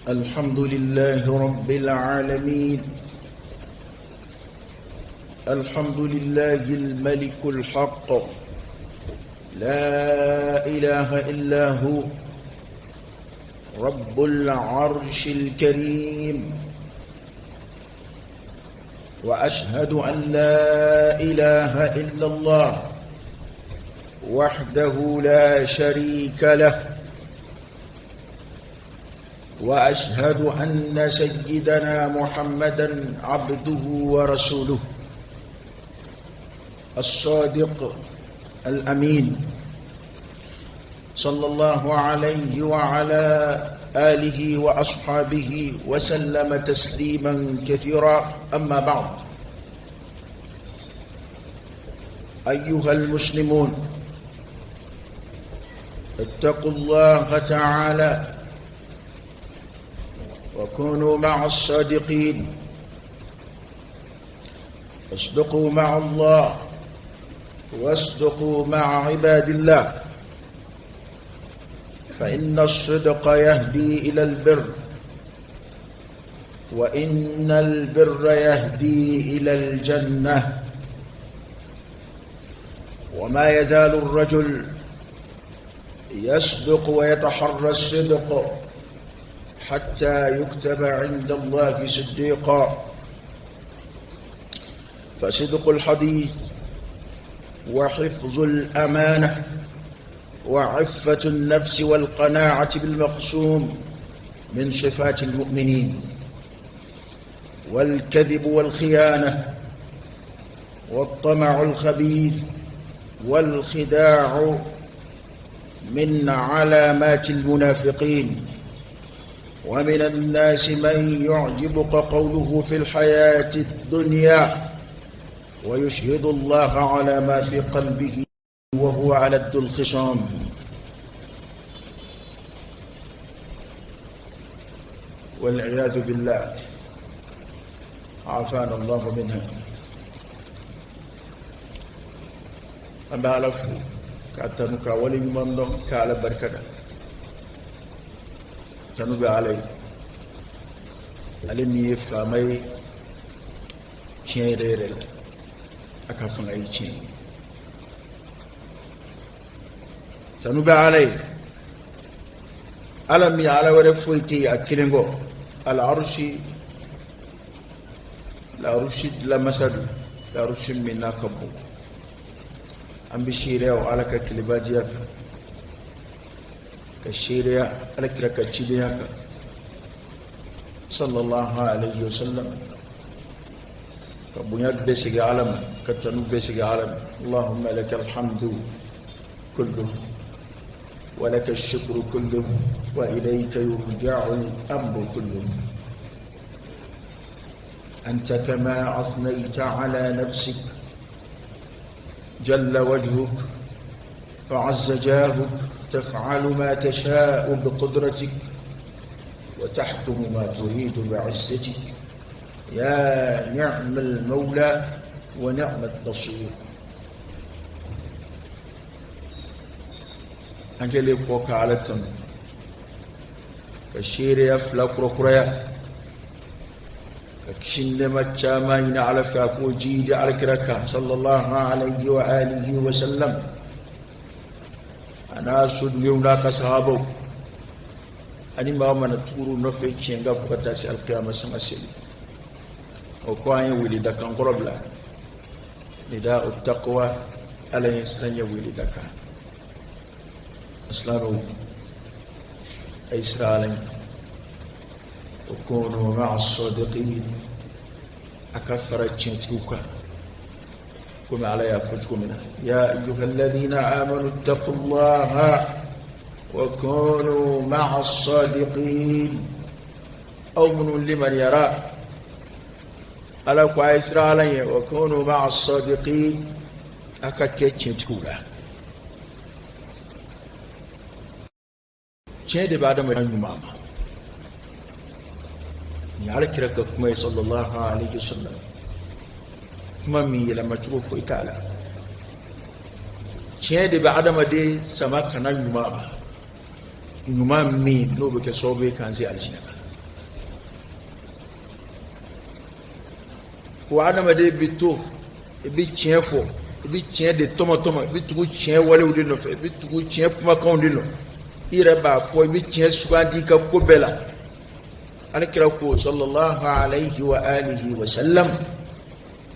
الحمد لله رب العالمين، الحمد لله الملك الحق، لا إله إلا هو رب العرش الكريم، وأشهد أن لا إله إلا الله وحده لا شريك له، وأشهد أن سيدنا محمدا عبده ورسوله الصادق الأمين، صلى الله عليه وعلى آله وأصحابه وسلم تسليما كثيرا. أما بعد، أيها المسلمون، اتقوا الله تعالى وكونوا مع الصادقين، اصدقوا مع الله واصدقوا مع عباد الله، فإن الصدق يهدي إلى البر، وإن البر يهدي إلى الجنة. وما يزال الرجل يصدق ويتحرى الصدق حتى يكتب عند الله صديقا. فصدق الحديث وحفظ الأمانة وعفة النفس والقناعة بالمقسوم من صفات المؤمنين، والكذب والخيانة والطمع الخبيث والخداع من علامات المنافقين. ومن الناس من يعجبك قوله في الحياة الدنيا ويشهد الله على ما في قلبه وهو ألد الخصام. والعياذ بالله، عافانا الله منها. أما ألف كأتنك ولي من كعلى بركة tanu bɛ Ala ye, ale min ye faama ye tiɲɛ yɛrɛ yɛrɛ la, a ka fanga ye tiɲɛ ye. Tanu bɛ Ala ye, Ala min Ala wɛrɛ foyi tɛ yen a kelen kɔ. Alarusi, larusi dilanmasa don, larusi min n'a ka bon. An bɛ seereya o Ala ka kelebadiya kan, ka seereya Ala kira ka cidenya kan, sallallahu alayhi wa sallam, ka bonya bɛɛ segin Ala ma, ka tanu bɛɛ segin Ala ma. Allahumma laka alhamdu kullu wa laka shukru kullu wa ilayka yurja'u al-amru kullu. Anta kama athnayta ala nafsik jalla wajhuk wa azza jahuk, تفعل ما تشاء بقدرتك وتحكم ما تريد بعزتك، يا نعم المولى ونعم النصير. An kɛlen kɔ ka Ala tanu, ka seereya fila kurakuraya Ka kisi ni nɛɛma caman ɲini Ala fɛ, a k'o jiidi alakira kan sallallahu alayhi wa alihi wa sallam, a n'a sodenw n'a ka sahabaw ani maa mana tugur'u nɔfɛ tiɲɛ kan fo ka taa se alikiyama sanga seli. O kɔ, an ye weledakan kɔrɔ bila, nida'u taqwa, Ala ɲɛ siranɲɛ weledakan. Silamɛw, a ye siran Ala ɲɛ. Wa kunu ma'a sadiqin, a ka fara tiɲɛtigiw kan, komi Ala y'a fɔ cogo min na: ya ayyuhalladhina amanu ittaqullaha wa kunu ma'a sadiqin. Aw minnu limaniyara, Ala ko a ye siran Ala ɲɛ, wa kunu ma'a sadiqin, a ka kɛ tiɲɛtigiw la. Tiɲɛ de bɛ adamaden ɲuman ma. Nin ye Ala kira ka kuma ye sallallahu alayhi wa sallam, kuma min yɛlɛmacogo foyi t'a la. Tiɲɛ de bɛ adamaden sama ka na ɲuman ma, ɲuman min n'o bɛ kɛ sababu ye k'an se alijinɛ ma. Ko adamaden bɛ to, i bɛ tiɲɛ fɔ, i bɛ tiɲɛ de tɔmɔ tɔmɔ, i bɛ tugu tiɲɛ walew de nɔfɛ, i bɛ tugu tiɲɛ kumakanw de nɔ, i yɛrɛ b'a fɔ, i bɛ tiɲɛ sugandi i ka ko bɛɛ la. Alakira ko sallallahu alayhi wa alihi wa sallam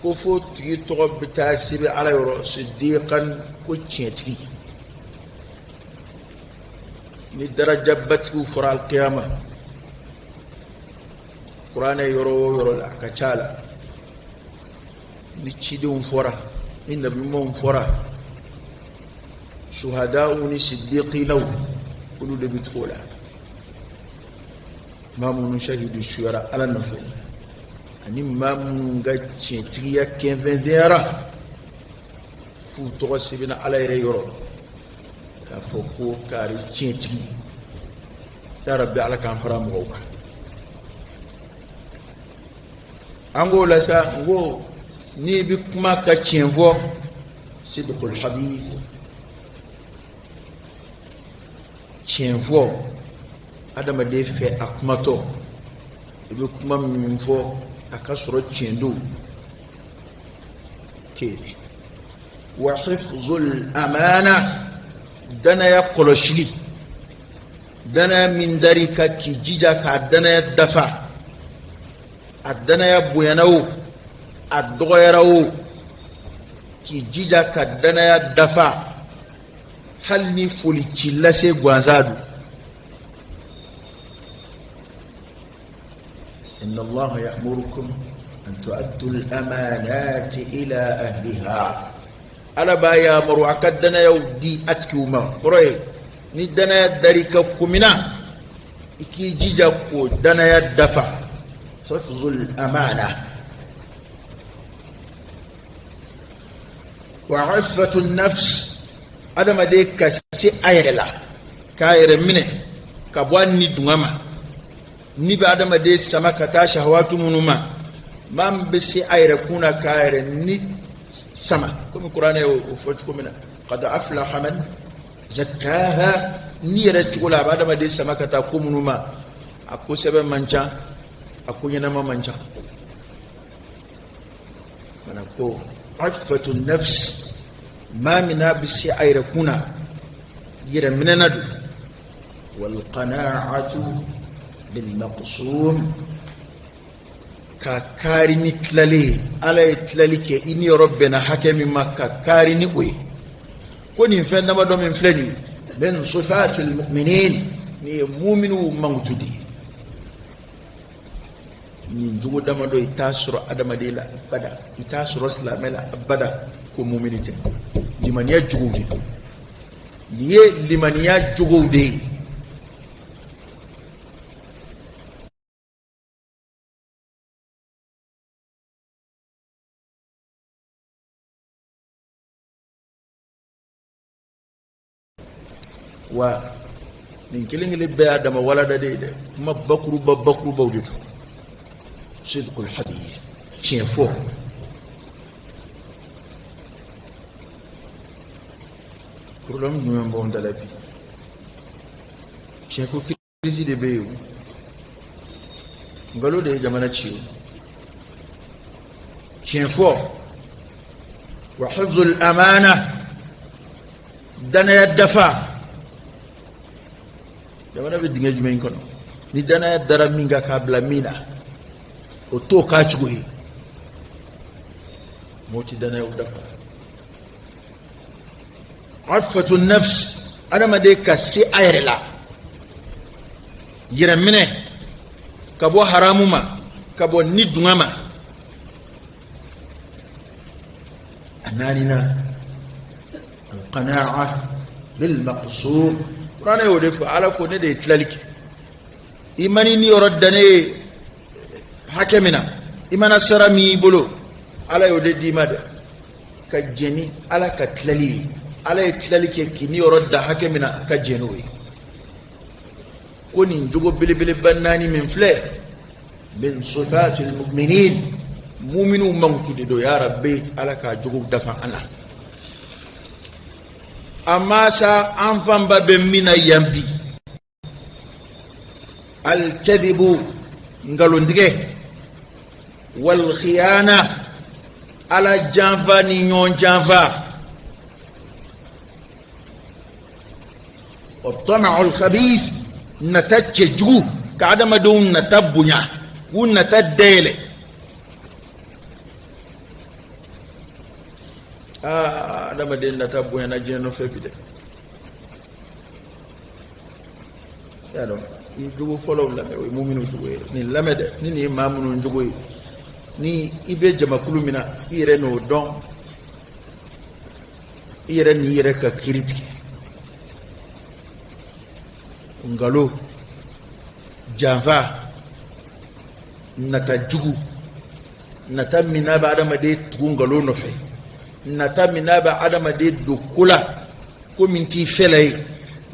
ko fo tigi tɔgɔ bɛ taa sɛbɛn Ala yɔrɔ sidiqan, ko tiɲɛtigi. Ni darajabatigiw fɔra alikiyama, kuranɛ yɔrɔ o yɔrɔ la, a ka ca la, ni cidenw fɔra, ni nabiɲumanw fɔra, suhadaw ni sidiqinaw, olu de bɛ tugu o la. Maa minnu sahidu suyara Ala nɔfɛ ani maa minnu ka tiɲɛtigiya kɛnfɛntɛyara f'u tɔgɔ sɛbɛnna Ala yɛrɛ yɔrɔ k'a fɔ ko kari tiɲɛtigi. Ya Rabbi, Ala k'an fara mɔgɔw kan. An k'o la sa, n ko n'i bɛ kuma ka tiɲɛ fɔ, sidqul hadith, tiɲɛ fɔ adamaden fɛ a kumatɔ, i bɛ kuma min fɔ a ka sɔrɔ tiɲɛ don. Kelen, wa hifzul amana, danaya kɔlɔsili, danaya min dar'i kan, k'i jija k'a danaya dafa. A danaya bonyana o, a dɔgɔyara o, k'i jija ka danaya dafa, hali ni foli ci lase gansan don. Inna Allaha ya'murukum an tu'addu al-amanati ila ahliha. Ala b'a yamaru a ka danayaw di a tigiw ma. Kɔrɔ ye, ni danaya dar'i kan ko min na, i k'i jija k'o danaya dafa, hifzul amana. Wa iffatu nafs, adamaden ka se a yɛrɛ la, k'a yɛrɛ minɛ ka bɔ a ni dunga ma. Ni bɛ adamaden sama ka taa shahawatu minnu ma, maa min bɛ se a yɛrɛ kun na k'a yɛrɛ ni sama, komi kuranɛ y'o fɔ cogo min na: qad aflaha man zakkaha. Ni yɛrɛ cogo la, a bɛ adamaden sama ka taa ko minnu ma, a ko sɛbɛn man ca, a ko ɲɛnama man ca. Mana ko iffatu nafs, maa min n'a bɛ se a yɛrɛ kun na, yɛrɛ minɛna don. Wal qana'atu bil maqsum, ka kaari ni tilali ye. Ala ye tilali kɛ, i ni yɔrɔ bɛnna hakɛ min ma, ka kaari ni o ye. Ko nin fɛn damadɔ min filɛ nin ye, min sifatil mu'minin, nin ye muminiw mankutu de ye. Nin jogo damadɔ, i t'a sɔrɔ adamaden la abada, i t'a sɔrɔ silamɛ la abada ko mumini tɛ. Limaniya jogow de don nin ye, limaniya jogow de ye. Wa nin kelen kelen bɛɛ y'a dama walada de ye dɛ, kuma bakuruba bakurubaw de don. Sidqul hadith, tiɲɛ fɔ. Problème jumɛn b'anw da la bi? Tiɲɛ ko crise de bɛ yen o, nkalon de ye jamana ci o. Tiɲɛ fɔ, wa hifzul amana, danaya dafa. Jamana bɛ dingɛ jumɛn in kɔnɔ ni danaya dara min kan k'a bila min na, o t'o k'a cogo ye. Mɔgɔ ti danayaw dafa. Afatu nafs, adamaden ka se a yɛrɛ la, yɛrɛminɛ ka bɔ haramu ma, ka bɔ ni dunga ma. A naaninan, alqanaa bilmaqsum. Kuranɛ y'o de fɔ. Ala ko ne de ye tilali kɛ. I mana i niyɔrɔ dan ne ye hakɛ min na, i mana sara min y'i bolo, Ala y'o de d'i ma dɛ. Ka jɛn ni Ala ka tilali ye. Ala ye tilali kɛ k'i niyɔrɔ dan hakɛ min na, ka jɛn n'o ye. Ko nin jogo belebeleba naani min filɛ, min sifatil muminin, muminiw mankutu de don. Ya rabbi, Ala k'a jogow dafa an na. Amma sa an fanba bɛ min na yan bi, alkadibu, nkalontigɛ, walkhiyana, Ala janfa ni ɲɔgɔn janfa, wa tama'ul khabith, nata cɛjugu, ka adamadenw nata bonya, k'u nata dayɛlɛ. Aa, adamaden nata bonyana diɲɛ nɔfɛ bi dɛ. Y'a dɔn, i jogo fɔlɔw lamɛn, o ye muminu jogo ye. Nin lamɛn dɛ, ni nin ye maa minnu jogo ye, ni i bɛ jamakulu min na, i yɛrɛ n'o dɔn, i yɛrɛ n'i yɛrɛ ka kiiri tigɛ. Nkalon, janfa, nata jugu, nata min n'a bɛ adamaden tugu nkalon nɔfɛ, nata min n'a bɛ adamaden don ko la, ko min t'i fɛla ye,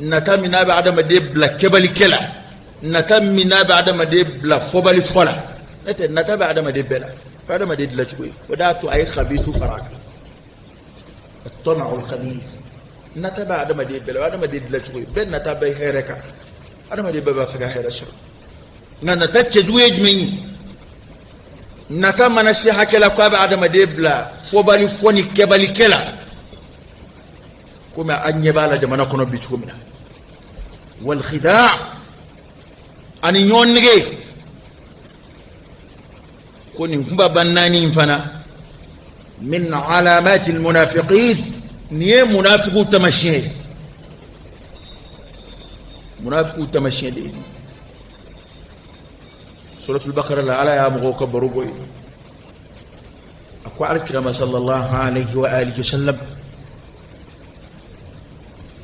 nata min n'a bɛ adamaden bila kɛbalikɛ la, nata min n'a bɛ adamaden bila fɔbali fɔ la. N'o tɛ, nata bɛ adamaden bɛɛ la, o ye adamaden dilancogo ye. O de y'a to a ye khabisu fara a kan, at-tama'ul khabith. Nata bɛ adamaden bɛɛ la, o ye adamaden dilancogo ye. Bɛɛ nata bɛ hɛrɛ kan, adamaden bɛɛ b'a fɛ ka hɛrɛ sɔrɔ. Nka nata cɛjugu ye jumɛn ye? Nata mana se hakɛ la k'a bɛ adamaden bila fɔbali fɔ ni kɛbalikɛ la, komi an ɲɛ b'a la jamana kɔnɔ bi cogo min na. Wal khida, ani ɲɔgɔn nɛgɛn. Ko nin kunbaba naani in fana, min alamati almunafiqin, nin ye munafigiw taamasiyɛn ye, munafigiw taamasiyɛn de ye. Suratul bakara la, Ala y'a mɔgɔw ka baro bɔ yen. A ko alakira ma sallallahu alayhi wa alihi wa sallam: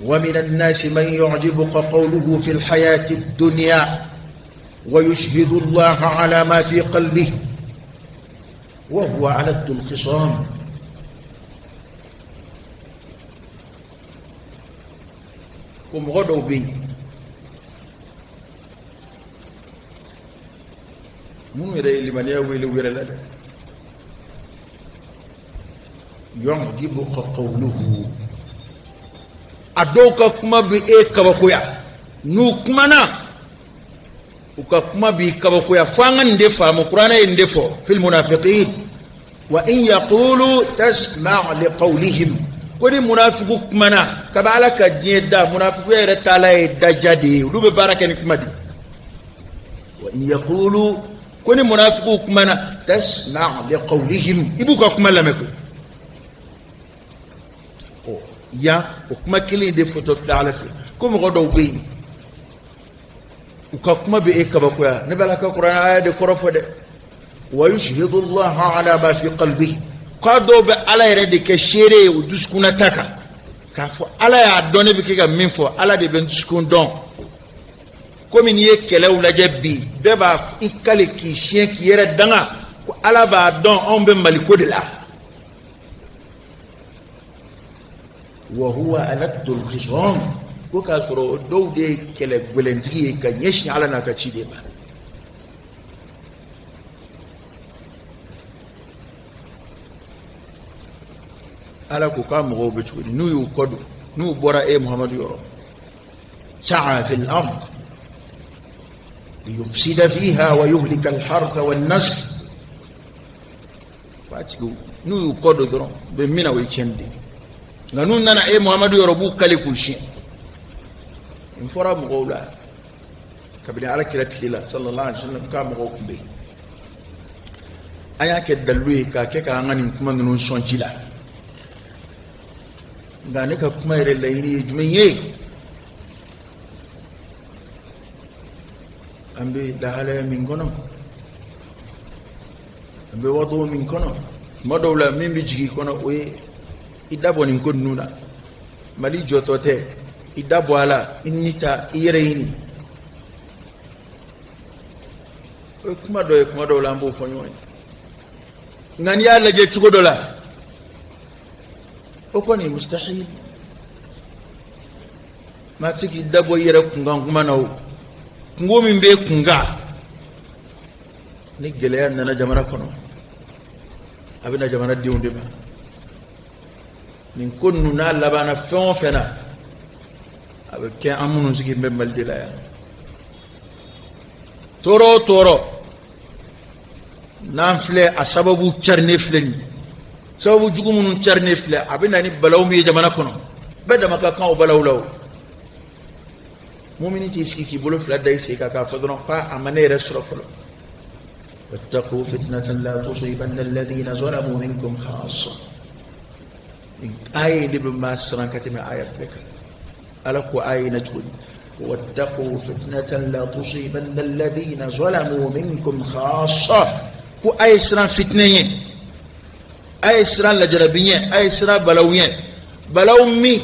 ومن الناس من يعجبك قوله في الحياة الدنيا ويشهد الله على ما في قلبه وهو ألد الخصام. Ko mɔgɔ dɔw bɛ yen minnu yɛrɛ ye limaniya wele u yɛrɛ la dɛ. Yu'jibuka qawluhu, a dɔw ka kuma bɛ e kabakoya. N'u kumana, u ka kuma b'i kabakoya. Fo an ka nin de faamu, kuranɛ ye nin de fɔ fil munafiqin: wa in yaqulu tasma' li qawlihim. Ko ni munafiku kumana, kabi Ala ka diɲɛ da, munafikuya yɛrɛ taala ye daja de ye, olu bɛ baara kɛ ni kuma de ye. Wa in yaqulu, ko ni munafiku kumana, tasma' li qawlihim, i b'u ka kuma lamɛn. Ko ɔ yan, o kuma kelen de fɔtɔ filɛ Ala fɛ, ko mɔgɔ dɔw bɛ yen, u ka kuma bɛ e kabakoya. Ne bɛ Ala ka kuranɛ aya de kɔrɔ fɔ dɛ. Wa yushhidu Allah ala ma fi qalbihi, k'a dɔw bɛ Ala yɛrɛ de kɛ seere ye u dusukunnata kan, k'a fɔ Ala y'a dɔn ne bɛ kɛ ka min fɔ, Ala de bɛ n dusukun dɔn. Komi n'i ye kɛlɛw lajɛ bi, bɛɛ b'a i kale k'i siɲɛ k'i yɛrɛ danga ko Ala b'a dɔn anw bɛ Maliko de la. Wa huwa aladul khisam, ko k'a sɔrɔ o dɔw de ye kɛlɛ gɛlɛntigi ye ka ɲɛsin Ala n'a ka ciden ma. Ala ko k'a mɔgɔw bɛ cogo di n'u y'u kɔ don, n'u bɔra e Muhamadu yɔrɔ? Sa'a fil ard liyufsida fiha wa yuhlika al-hartha wan nasl. K'a tigiw n'u y'u kɔ don dɔrɔn u bɛ min na, o ye tiɲɛni de ye. Nka n'u nana e Muhamadu yɔrɔ, u b'u kali k'u siɲɛ. Nin fɔra mɔgɔw la kabini Ala kira tile la, sallallahu alaihi wa sallam, k'a mɔgɔw tun bɛ yen. An y'a kɛ dalilu ye k'a kɛ k'an ka nin kuma ninnu sɔn ji la. Nka ne ka kuma yɛrɛ laɲini ye jumɛn ye? An bɛ lahalaya min kɔnɔ, an bɛ waati min kɔnɔ, tuma dɔw la min bɛ jigin i kɔnɔ, o ye i da bɔ nin ko ninnu na. Mali jɔtɔ tɛ, i da bɔ a la, i ni ta, i yɛrɛ ɲini. O ye kuma dɔ ye, kuma dɔw la an b'o fɔ ɲɔgɔn ye. Nka n'i y'a lajɛ cogo dɔ la, o kɔni mustahil, maa tɛ se k'i da bɔ i yɛrɛ kunkan kuma na. O kunko min b'e kunkan, ni gɛlɛya nana jamana kɔnɔ, a bɛ na jamanadenw de ma. Nin ko ninnu n'a labanna fɛn o fɛn na, a bɛ kɛ an minnu sigilen bɛ Mali de la yan. Tɔɔrɔ o tɔɔrɔ n'an filɛ, a sababu carinen filɛ nin ye, sababu jugu minnu carinen filɛ, a bɛ na ni balawu min ye jamana kɔnɔ, bɛɛ dama ka kan o balawu la. O mumini t'i sigi k'i bolo fila da i sen kan k'a fɔ dɔrɔn k'a ma ne yɛrɛ sɔrɔ fɔlɔ. Wattaqu fitnatan la tusibanna alladhina zalamu minkum khassa. Nin aya de bɛ maa siran ka tɛmɛ aya bɛɛ kan. Ala ko aya in na cogo di? Wattaqu fitnatan la tusibanna alladhina zalamu minkum khassa. Ko a ye siran fitinɛ ɲɛ, a ye siran lajarabi ɲɛ, a ye siran balawu ɲɛ, balawu min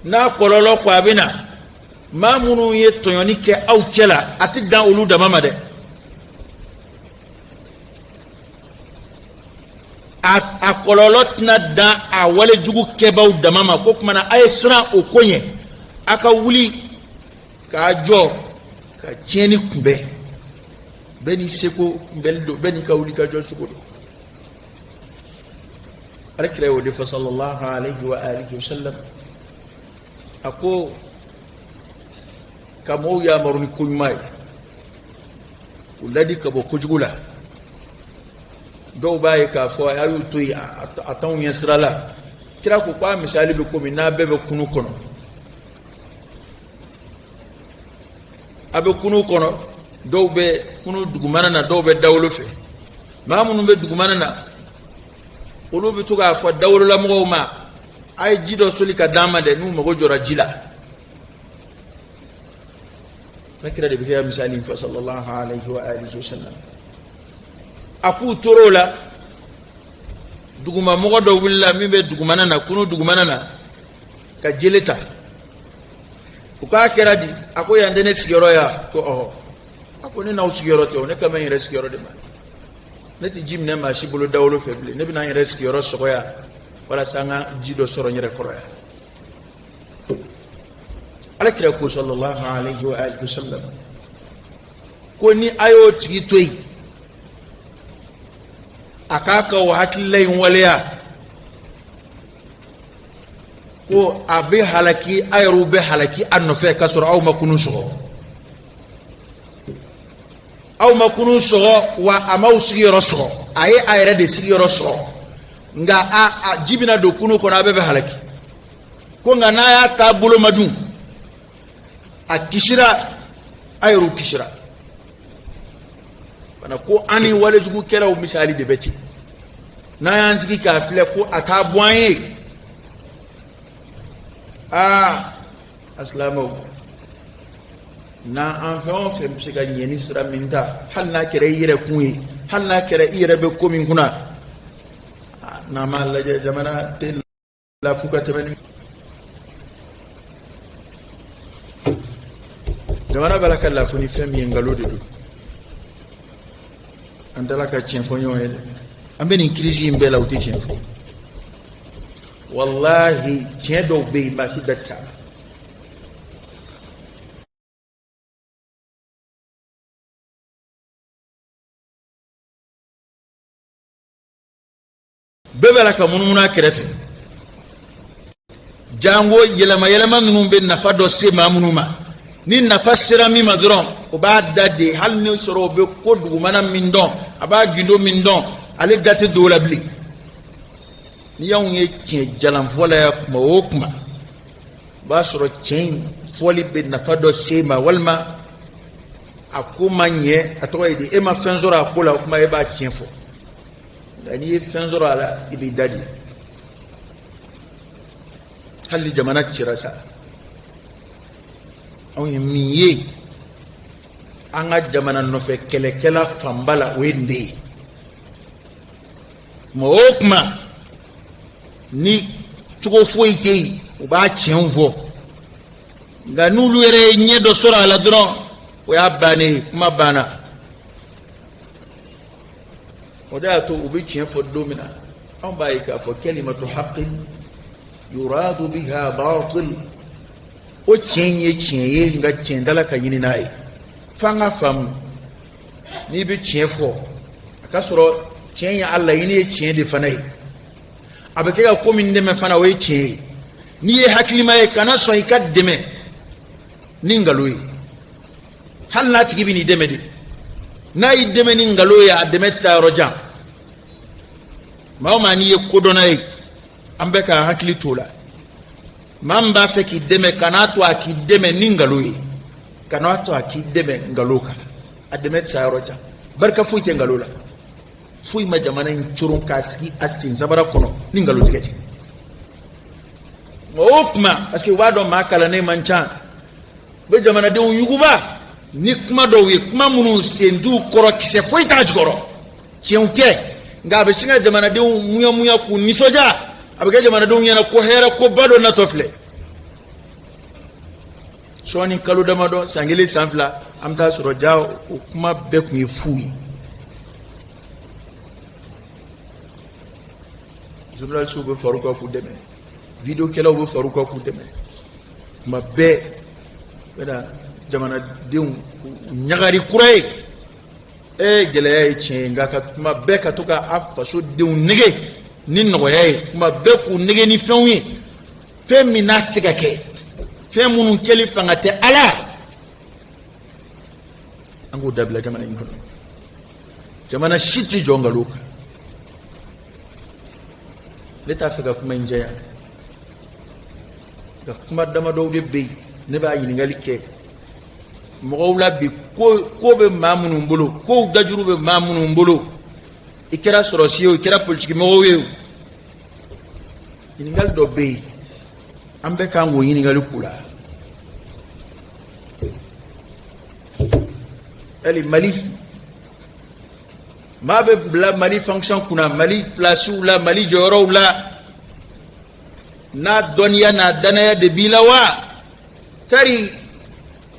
n'a kɔlɔlɔ ko a bɛ na maa minnu ye tɔɲɔni kɛ aw cɛ la, a tɛ dan olu dama ma dɛ. A kɔlɔlɔ tɛna dan a walejugu kɛbaaw dama ma. Ko tuma na, a ye siran o ko ɲɛ, a ka wuli k'a jɔ ka tiɲɛni kunbɛn. Bɛɛ n'i seko kunbɛli don, bɛɛ n'i ka wuli ka jɔ cogo don. Ala kira y'o de fɔ, sallallahu alayhi wa alihi wa sallam. A ko ka mɔgɔw yamaru ni koɲuman ye, u ladi ka bɔ kojugu la. Dɔw b'a ye k'a fɔ a y'u to yen, a t'anw ɲɛ sira la. Kira ko k'a misali bɛ komi n'a bɛɛ bɛ kunu kɔnɔ, a bɛ kunu kɔnɔ, dɔw bɛ kunu dugumana na, dɔw bɛ dawolo fɛ. Maa minnu bɛ dugumana na, olu bɛ to k'a fɔ dawololamɔgɔw ma: a ye ji dɔ soli ka d'an ma dɛ, n'u mago jɔra ji la. Ala kira de bɛ kɛ misali fɔ, sallallahu alayhi wa alihi wa sallam. A k'u tor'o la, dugumamɔgɔ dɔ wulila min bɛ dugumana na, kunu dugumana na, ka jele ta. U k'a kɛra di? A ko yan tɛ ne sigiyɔrɔ ya? Ko ɔhɔ. A ko ne n'aw sigiyɔrɔ tɛ o, ne kan bɛ n yɛrɛ sigiyɔrɔ de ma. Ne tɛ ji minɛ maa si bolo dawolo fɛ bilen, ne bɛna n yɛrɛ sigiyɔrɔ sɔgɔ yan walasa n ka ji dɔ sɔrɔ n yɛrɛ kɔrɔ yan. Ala kira ko, sallallahu alayhi wa alihi wa sallam, ko ni a y'o tigi to yen a k'a ka o hakilila in waleya, ko a bɛ halaki, a yɛrɛw bɛ halaki a nɔfɛ, k'a sɔrɔ aw ma kunun sɔgɔ, aw ma kunun sɔgɔ wa a m'aw sigiyɔrɔ sɔgɔ, a ye a yɛrɛ de sigiyɔrɔ sɔgɔ. Nka a ji bɛna don kunun kɔnɔ, a bɛɛ bɛ halaki. Ko nka n'a y'a taa bolo ma dun, a kisira, a yɛrɛw kisira fana. Ko an ni walejugukɛlaw misali de bɛ ten. N'an y'an sigi k'a filɛ ko a t'a bɔ an ye, aa, a silamɛw, n'an fɛn o fɛn bɛ se ka ɲɛni sira min ta, hali n'a kɛra i yɛrɛ kun ye, hali n'a kɛra i yɛrɛ bɛ ko min kunna, n'an m'a lajɛ, jamana tɛ lafu ka tɛmɛ ni jamana b'a la ka lafu ni fɛn min ye, nkalon de don. An tala ka tiɲɛ fɔ ɲɔgɔn ye dɛ. An bɛ nin kirisi in bɛɛ la, u tɛ tiɲɛ fɔ. Walahi, tiɲɛ dɔw bɛ yen, maa si da tɛ s'a la. Bɛɛ b'a la ka munumunu a kɛrɛfɛ, jango yɛlɛma yɛlɛma ninnu bɛ nafa dɔ se maa minnu ma. Ni nafa sera min ma dɔrɔn, o b'a da de, hali ni sɔrɔ o bɛ ko dugumana min dɔn, a b'a gindo min dɔn, ale da tɛ don o la bilen. N'i y'anw ye tiɲɛ jalan fɔ la yan kuma o kuma, o b'a sɔrɔ tiɲɛ in fɔli bɛ nafa dɔ se ma, walima a ko ma ɲɛ, a tɔgɔ ye di, e ma fɛn sɔrɔ a ko la, o kuma e b'a tiɲɛ fɔ. Nka n'i ye fɛn sɔrɔ a la, i b'i da di. Hali ni jamana cira sa, anw ye min ye an ka jamana nɔfɛ kɛlɛkɛla fanba la, o ye nin de ye. Kuma o kuma, ni cogo foyi tɛ yen, u b'a tiɲɛw fɔ, nka n'olu yɛrɛ ye ɲɛ dɔ sɔrɔ a la dɔrɔn, o y'a bannen ye, kuma banna. O de y'a to u bɛ tiɲɛ fɔ don min na, anw b'a ye k'a fɔ kalimatu haqqin yuradu biha batil. O tiɲɛ in ye tiɲɛ ye, nka tiɲɛ dala ka ɲini n'a ye. F'an ka faamu, n'i bɛ tiɲɛ fɔ, a ka sɔrɔ tiɲɛ ye a laɲini ye tiɲɛ de fana ye, a bɛ kɛ ka ko min dɛmɛ fana, o ye tiɲɛ ye. N'i ye hakilima ye, kana sɔn i ka dɛmɛ ni nkalon ye, hali n'a tigi bɛ n'i dɛmɛ de. N'a y'i dɛmɛ ni nkalon ye, a dɛmɛ tɛ taa yɔrɔ jan. Maa o maa n'i ye kodɔnna ye, an bɛ ka hakili t'o la. Maa min b'a fɛ k'i dɛmɛ, kan'a to a k'i dɛmɛ ni nkalon ye, kan'a to a k'i dɛmɛ nkalon kan, a dɛmɛ tɛ taa yɔrɔ jan. Barika foyi tɛ nkalon la. Foyi ma jamana in coron k'a sigi a sen sabara kɔnɔ ni nkalon tigɛ tɛ. Nka o kuma, parce que u b'a dɔn maa kalannen man ca, u bɛ jamanadenw yuguba ni kuma dɔw ye, kuma minnu sen t'u kɔrɔ, kisɛ foyi t'a jukɔrɔ, tiɲɛw tɛ, nka a bɛ sin ka jamanadenw muɲamuɲa k'u nisɔndiya. A bɛ kɛ jamanadenw ɲɛna ko hɛrɛ koba dɔ natɔ filɛ. Sɔɔni, kalo damadɔ, san kelen, san 2, an bɛ taa sɔrɔ ja o kuma bɛɛ tun ye fu ye. Journalistes bɛ far'u kan k'u dɛmɛ, videokɛlaw bɛ far'u kan k'u dɛmɛ. Kuma bɛɛ bɛna jamanadenw ɲagari kura ye. E gɛlɛya ye tiɲɛ ye, nka ka kuma bɛɛ ka to ka a fasodenw nege ni nɔgɔya ye, kuma bɛɛ k'u nege ni fɛnw ye, fɛn min n'a tɛ se ka kɛ, fɛn minnu kɛli fanga tɛ ala, an k'o dabila jamana in kɔnɔ. Jamana si tɛ jɔ nkalon kan. Ne t'a fɛ ka kuma in janya, nka kuma damadɔw de bɛ yen, ne b'a ɲininkali kɛ mɔgɔw la bi. Ko bɛ maa minnu bolo, kow dajuru bɛ maa minnu bolo, i kɛra sɔrɔsi ye o, i kɛra politikimɔgɔw ye o, ɲininkali dɔ bɛ yen, an bɛɛ kan k'o ɲininkali k'u la. Hali Mali, maa bɛ bila Mali fonction kunna, Mali pilasiw la, Mali jɔyɔrɔw la, n'a dɔnniya n'a danaya de b'i la wa? Tari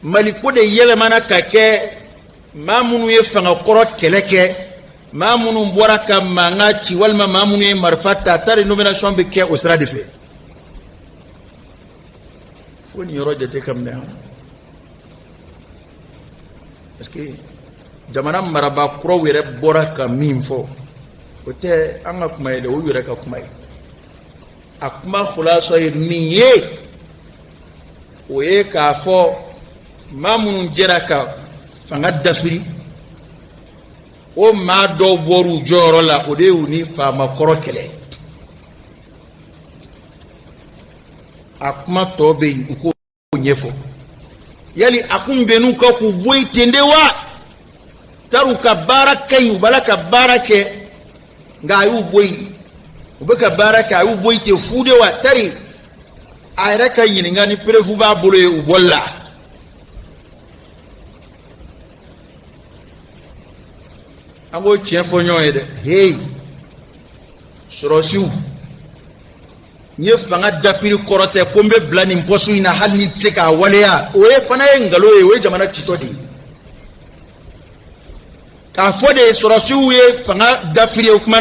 Mali ko de yɛlɛmana ka kɛ maa minnu ye fanga kɔrɔ kɛlɛ kɛ, maa minnu bɔra ka mankan ci, walima maa minnu ye marifa ta, tari nomination bɛ kɛ o sira de fɛ. Fo nin yɔrɔ jate ka minɛ, parce que jamana marabaa kuraw yɛrɛ bɔra ka min fɔ, o tɛ an ka kuma ye dɛ, o y'u yɛrɛ ka kuma ye. A kuma khulasa ye min ye, o ye k'a fɔ maa minnu jɛra ka fanga dafiri, o maa dɔw bɔr'u jɔyɔrɔ la, o de y'u ni faama kɔrɔ kɛlɛ. A kuma tɔ bɛ yen, u k'o ɲɛfɔ. Yali a kun bɛnn'u kan k'u bɔ yen ten de wa? Tari u ka baara ka ɲi, u b'a la ka baara kɛ, nka a y'u bɔ yen, u bɛ ka baara kɛ, a y'u bɔ yen ten fu de wa? Tari a yɛrɛ ka ɲininka ni preuve b'a bolo ye u bɔli la. An k'o tiɲɛ fɔ ɲɔgɔn ye dɛ. Heyi, sɔrɔsiw, n ye fanga dafiri kɔrɔ tɛ ko n bɛ bila nin pɔsu in na hali ni tɛ se k'a waleya. O ye fana ye nkalon ye, o ye jamana citɔ de ye. K'a fɔ de sɔrɔsiw ye fanga dafiri, o kuma na.